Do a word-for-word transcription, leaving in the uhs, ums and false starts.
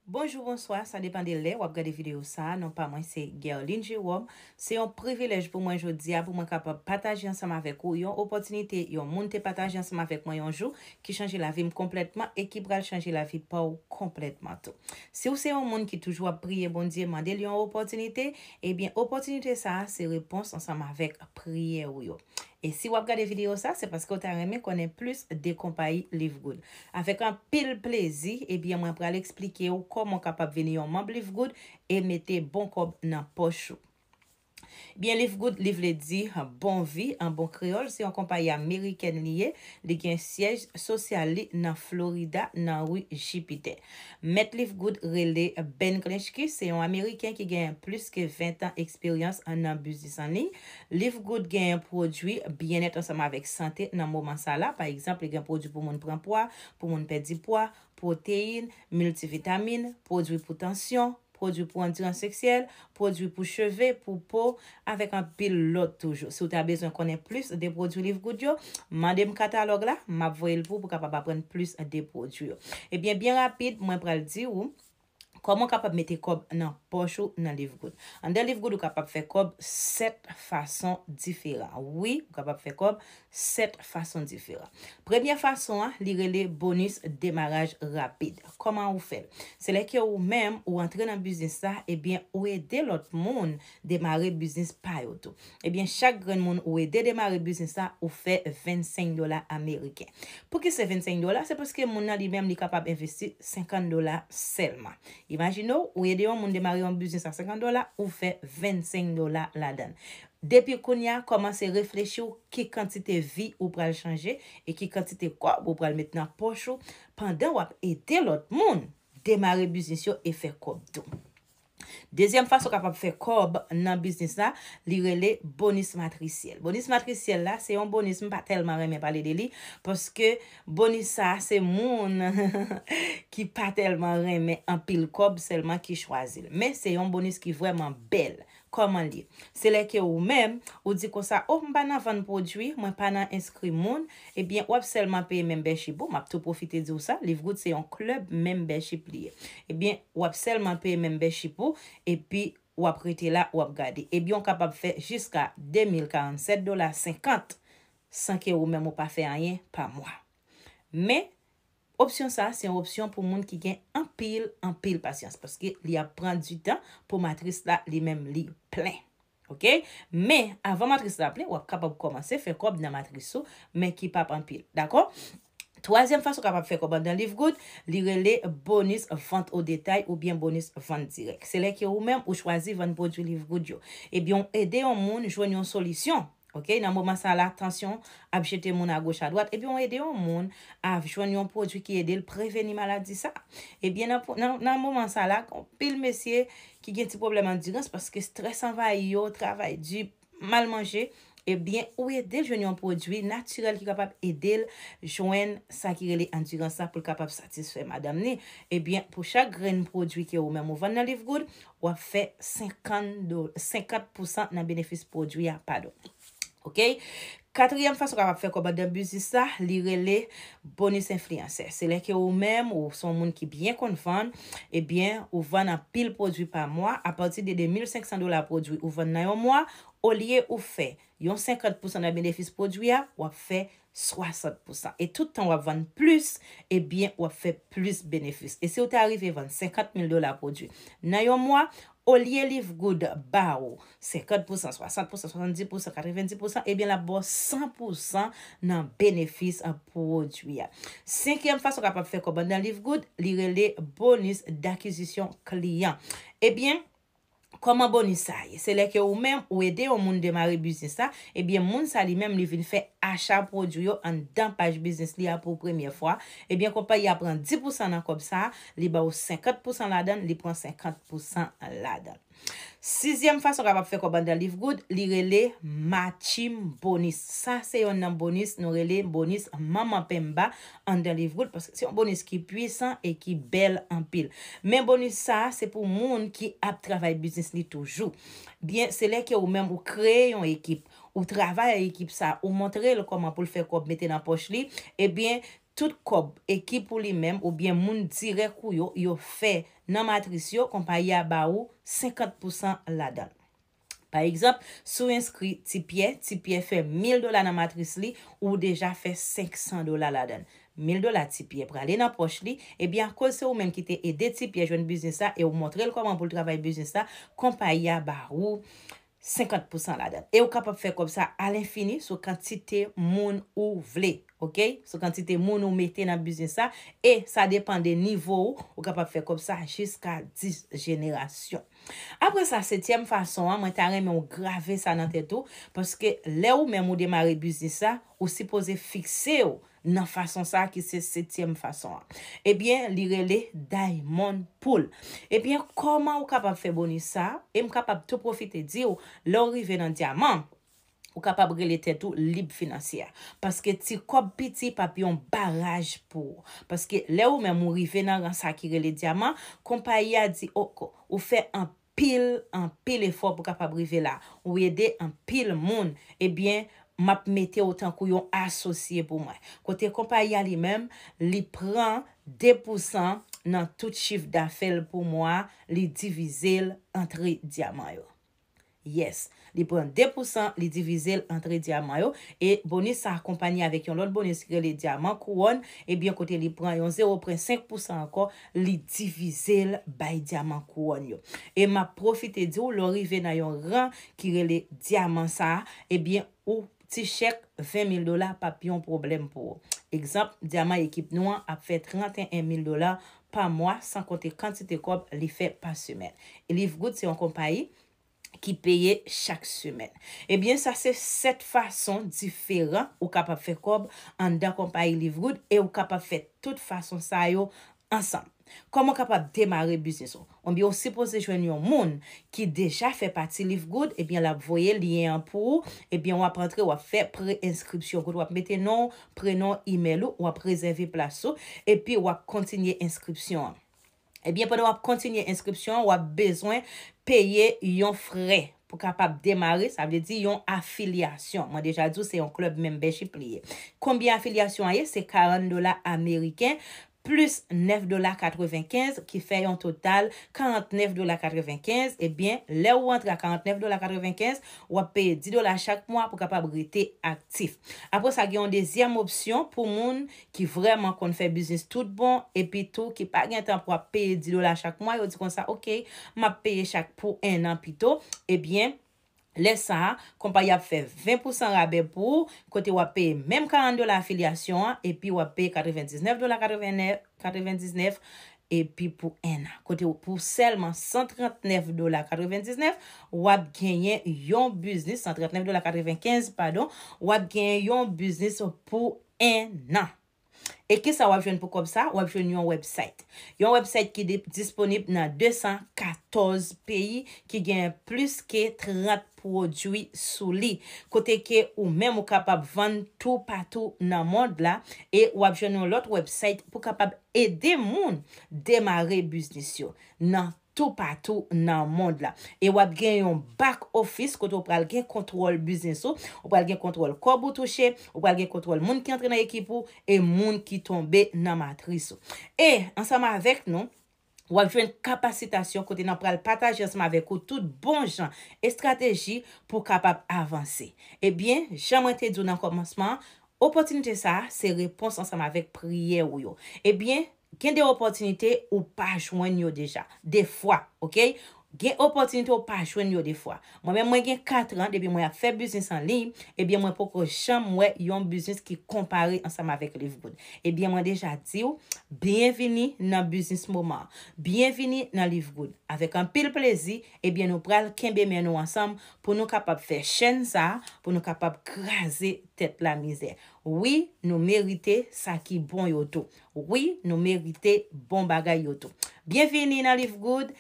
Bonjou, bonswa, sa depann de lè w ap gade videyo sa a. Non pa mwen se Guerline Jérôme. Se yon privilèj pou mwen jodi a pou mwen kapab pataje ansanm avèk ou yon opòtinite yon moun te pataje ansanm avèk mwen yon jou ki chanje lavi m konplètman e ki pral chanje lavi pa w konplètman tou. Si w se yon moun ki toujou ap priye Bondye, mande l yon opòtinite, ebyen opòtinite sa a se repons ansanm avèk priyè w yo. E si w ap gade videyo sa, se paske w ta renmen konnen plis de konpayi Livegood. Avèk anpil plezi, ebyen mwen pral eksplike w kòman w kapab vin yon manm Livegood e mete bon kòb nan pòch ou. Byen, Livegood, li vle di bon vi an bon kreyòl. Se yon konpayi amerikèn li ye. Li gen syèj sosyal li nan Florida, nan ri Jipitè. Mèt Livegood rele Ben Klenchky, se yon ameriken ki gen plis ke ven tan eksperyans nan biznis an liy. Livegood gen pwodui byennèt ansanm avèk sante nan moman sa la. Pa egzanp, li gen pwodui pou moun pran pwa, pou moun pèdi pwa, pwoteyin, miltivitamin, pwodui pou tansyon, pwodui pou andirans seksyèl, pwodui pou cheve, pou po, avèk anpil lòt toujou. Si w ta bezwen konnen plis de pwodui Livegood yo, mande m katalòg la, m ap voye l pou w pou w kapab aprann plis de pwodui yo. Ebyen, byen rapid, mwen pral di w kòman w kapab mete kòb nan pòch ou nan Livegood. Anndan Livegood, ou kapab fè kòb sèt fason diferan. Wi, ou kapab fè kòb sèt fason diferan. Premye fason an, li rele bonis demaraj rapid. Kòman ou fè l? Se lè ke ou menm, ou antre nan biznis la, ebyen, ou ede lòt moun demare biznis pa yo tou. Ebyen, chak grenn moun ou ede demare biznis la, ou fè vennsenk dola ameriken. Poukisa vennsenk dola? Se paske moun nan li menm, li kapab envesti senkant dola sèlman. Imajine w, ou ede yon moun demare yon biznis a senkant dola, ou fè vennsenk dola ladan l. Depi kounye a, kòmanse reflechi w ki kantite vi ou pral chanje e ki kantite kòb ou pral met nan pòch ou pandan w ap ede lòt moun demare biznis yo e fè kòb tou. Dezyèm fason w kapab fè kòb nan biznis la, li rele bonis matrisyèl. Bonis matrisyèl la, se yon bonis m pa tèlman renmen pale de li, paske bonis sa a se moun ki pa tèlman renmen anpil kòb sèlman ki chwazi l. Men se yon bonis ki vrèman bèl. Kòman l ye? Se lè ke ou menm, ou di konsa, "O, m pa nan vann pwodui, mwen pa nan enskri moun," ebyen, w ap sèlman peye membership ou. M ap tou pwofite di w sa, Livegood se yon club membership li ye. Ebyen, w ap sèlman peye membership ou, epi w ap rete la, w ap gade. Ebyen, w kapab fè jiska de mil karannsèt dola senkant san ke ou menm ou pa fè anyen pa mwa. Men, opsyon sa a, se yon opsyon pou moun ki gen anpil, anpil pasyans, paske li ap pran di tan pou matris la, li menm, li plen. Oke? Men, avan matris la plen, w ap kapab kòmanse fè kòb nan matris ou, men ki p ap anpil. Dakò? Twazyèm fason w kapab fè kòb anndan Livegood, li rele bonis vant o detay oubyen bonis vant dirèk. Se lè ke ou menm ou chwazi vann pwodui Livegood yo. Ebyen, w ede yon moun jwenn yon solisyon. Oke, nan moman sa la, tansyon ap jete moun agoch adwat. Ebyen, w ede yon moun a jwenn yon pwodui ki ede l preveni maladi sa. Ebyen, nan, nan, nan moman sa la, anpil mesye ki gen ti pwoblèm andirans paske strès anvayi yo, travay di, mal manje, ebyen, ou ede l jwenn yon pwodui natirèl ki kapab ede l jwenn sa ki rele andirans la pou l kapab satisfè madanm ni. Ebyen, pou chak grenn pwodui ke ou menm ou vann nan Livegood, w ap fè senkant do-, senkant pousan nan benefis pwodui a, padon. Oke? Katriyèm fason w kapab fè kòb anndan biznis la, li rele bonis enfliyansè. Se lè ke ou menm, ou se yon moun ki byen konn vann, ebyen, ou vann anpil pwodui pa mwa, apati de de mil senk san dola pwodui ou vann nan yon mwa, olye ou fè yon senkant pousan nan benefis pwodui a, w ap fè swasant pousan. E tout tan w ap vann plis, ebyen, w ap fè plis benefis. E si w ta rive vann senkant mil dola pwodui nan yon mwa, olye Livegood ba ou senkant pousan, swasant pousan, swasanndis pousan, katrevenndis pousan, ebyen, l ap ba w san pousan nan benefis, a, pwodui a. Senkyèm fason w kapab fè kòb anndan Livegood, li rele bonis dakizisyon kliyan. Ebyen, kòman bonis sa a ye? Se lè ke ou menm, ou ede yon moun demare biznis la, ebyen, moun sa li menm, li vin fè acha pwodui yo anndan paj biznis li a pou premyè fwa. Ebyen, konpayi a pran dis pousan nan kòb sa a, li ba w senkant pousan ladan l, li pran senkant pousan ladan l. Sizyèm fason w kapab fè kòb anndan Livegood, li rele Matching Bonus. Sa se yonn nan bonis nou rele bonis manman penba anndan Livegood, paske se yon bonis ki pwisan e ki bèl anpil. Men bonis sa a, se pou moun ki ap travay biznis li toujou. Byen, se lè ke ou menm ou kreye yon ekip, ou travay ak ekip sa, ou montre l kòman pou l fè kòb mete nan pòch li, ebyen, tout kòb ekip ou li menm oubyen moun dirèk ou yo, yo fè nan matris yo, konpayi a ba ou senkant pousan ladan l. Pa egzanp, si w enskri Ti Pyè, Ti Pyè fè mil dola nan matris li, ou deja fè senk san dola ladan l. Mil dola Ti Pyè prale nan pòch li, ebyen akoz se ou menm ki te ede Ti Pyè jwenn biznis la e ou montre l kòman pou l travay biznis la, konpayi a ba ou senkant pousan ladan l. E ou kapab fè kòb sa alenfini sou kantite moun ou vle, oke? Sou kantite moun ou mete nan biznis sa, e sa depann de nivo ou, ou kapab fè kòb sa jiska dis jenerasyon. Apre sa, setyèm fason an, mwen ta renmen w grave sa nan tèt ou, paske lè ou menm ou demare biznis sa, ou sipoze fikse w nan fason sa ki se setyèm fason an. Ebyen, li rele Diamond Pool. Ebyen, kòman ou kapab fè bonis sa? E m kapab tou pwofite di w, lè w rive nan dyaman, ou kapab rele tèt ou lib finansyè. Paske ti kòb piti p ap yon baraj pou ou. Paske lè ou menm ou rive nan ran sa ki rele dyaman, konpayi a di, oko, ou fè anpil, anpil efò pou kapab rive la. Ou ede anpil moun. Ebyen, m ap mete w tankou yon asosye pou mwen. Kote konpayi a li menm, li pran de pousan nan tout chif dafè l pou mwa, li divize l antre dyaman yo. Yes. Li pran de pousan, li divize l antre dyaman yo. E bonis sa akonpanye avèk yon lòt bonis ki rele dyaman kouwòn. Ebyen, kote li pran yon zewo pwen senk pousan ankò, li divize l bay dyaman kouwòn yo. E m ap pwofite di w, lè w rive nan yon ran ki rele dyaman sa a, ebyen, ou ti chèk ven mil dola p ap yon pwoblèm pou ou. Egzanp, dyaman ekip nou an ap fè trannteyen mil dola pa mwa, san konte kantite kòb li fè pa semèn. E Live Good se yon konpayi ki peye chak semèn. Ebyen, sa se sèt fason diferan ou kapab fè kòb anndan konpayi Live Good e ou kapab fè tout fason sa yo ansanm. Kòman w kapab demare biznis ou? Ebyen, ou sipoze jwenn yon moun ki deja fè pati Live Good, ebyen, l ap voye lyen an pou ou, ebyen, w ap antre, w ap fè pre-enskripsyon, kote w ap mete non w, prenon, imèl ou, w ap rezève plas ou, epi w ap kontinye enskripsyon an. Ebyen, pandan w ap kontinye enskripsyon an, w ap bezwen peye yon frè pou kapab demare, sa vle di yon afilyasyon. Mwen deja di w se yon club membership li ye. Konbyen afilyasyon an ye? Se karant dola ameriken plis nèf dola katrevenkenz, ki fè yon total karantnèf dola katrevenkenz. Ebyen, lè ou antre a karantnèf dola katrevenkenz, w ap peye dis dola chak mwa pou kapab rete aktif. Apre sa, gen yon dezyèm opsyon pou moun ki vrèman konn fè biznis tout bon, epi tou ki pa gen tan pou ap peye dis dola chak mwa, yo di konsa, "Oke, m ap peye chak pou en an pito." Ebyen, lè sa a, konpayi ap fè ven pousan rabè pou ou, kote w ap peye menm karant dola afilyasyon an, epi w ap peye katrevendiznèf dola katreven, katrevendiznèf, epi pou en an. Kote w, pou sèlman san trannèf dola katrevendiznèf, w ap genyen yon biznis, san trannèf dola katrevenkenz, padon, w ap genyen yon biznis pou en an. E kisa w ap jwenn pou kòb sa? W ap jwenn yon website. Yon website ki di-, disponib nan de san katòz peyi, ki gen plis ke trant pwodui sou li. Kote ke ou menm ou kapab vann toupatou nan mond la, e w ap jwenn yon lòt website pou kapab ede moun demare biznis yo nan toupatou nan mond la. E w ap gen yon back office kote w pral gen kontwòl biznis ou, ou pral gen kontwòl kòb ou touche, ou pral gen kontwòl moun ki antre nan ekip ou e moun ki tonbe nan matris ou. E ansanm avèk nou, w ap jwenn kapasitasyon kote n ap pral pataje ansanm avèk ou tout bon jan estrateji pou w kapab avanse. Ebyen, jan mwen te di w nan kòmansman an, opòtinite sa a se repons ansanm avèk priyè ou yo. Ebyen, gen de opòtinite ou pa jwenn yo deja. Defwa, oke? Gen opòtinite ou pa jwenn yo defwa. Mwen menm, mwen gen kat an depi mwen ap fè biznis an liy, ebyen, mwen poko janm wè yon biznis ki konpare ansanm avèk Live Good. Ebyen, mwen deja di w, byenvini nan biznis moman an. Byenvini nan Live Good. Avèk anpil plezi, ebyen, nou pral kenbe men nou ansanm pou nou kapab fè chèn sa a, pou nou kapab kraze tèt lamizè. Wi, nou merite sa ki bon yo tou. Wi, nou merite bon bagay yo tou. Byenvini nan Live Good,